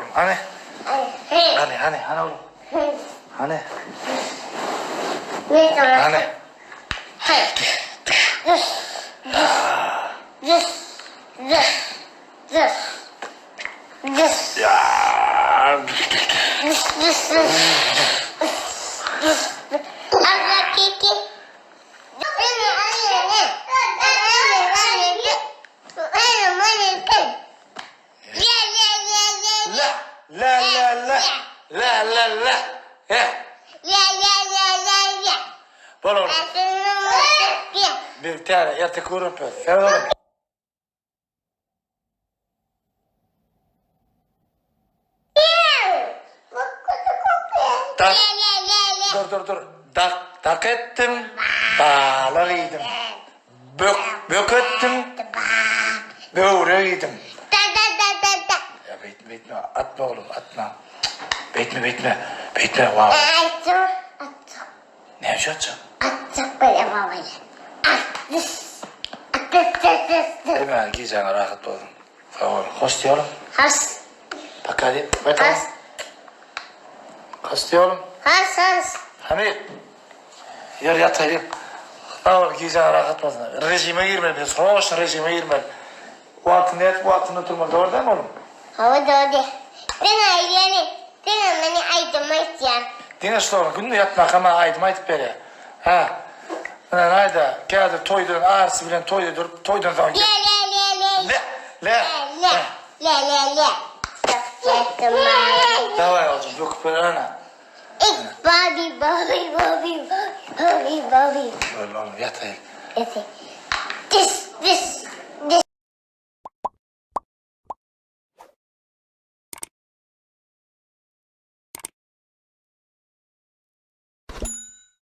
oglum, hany. Hany, hany, hany oglum. Hany. Hany. La, la, la, la, la, la, la. He. Bol oglum. Bir täze erteki öwrenip ber. Seret oglum. Dak, dur, dur, dur. Dak, dak etdim, balyk iýdim. Bök, bök etdim, böwrek iýdim. Ýa beýtme, beýtme, atma oglum, atma. Beýtme, beýtme, beýtme, waw. Näme üçin atjak? Atjak bolýar babajan. Atdys. Atdys dys dys dys. Hemmäňiz gijäňiz rahat bolsun. Sag boluň. Hoş diýolim. Hoş. Paka diýip. Hoş. Hoş diýolim. Hoş hoş. Hany. Ýör ýataýyn. Sag bol, gijäňiz rahat bolsun. Režime girmeli biz. Sroçno režime girmeli. Wagtynda ýatyp wagtynda turmaly dogry dälmi oglum? Hawa dogry. Diňe ýeri diňe meni aýdym aýtýar. Diňe şular günde ýatmaka maňa aýdym aýdyp berýär. Hä. Ine naýda kädir toýdan arysy bilen toýda durup toýdan soň Le le le le le le le le le le Daway oglum böküp ber ana. Ik babi babi babi babi babi. Boldy oglum ýataýyn. Ýataýyn. Dis dis.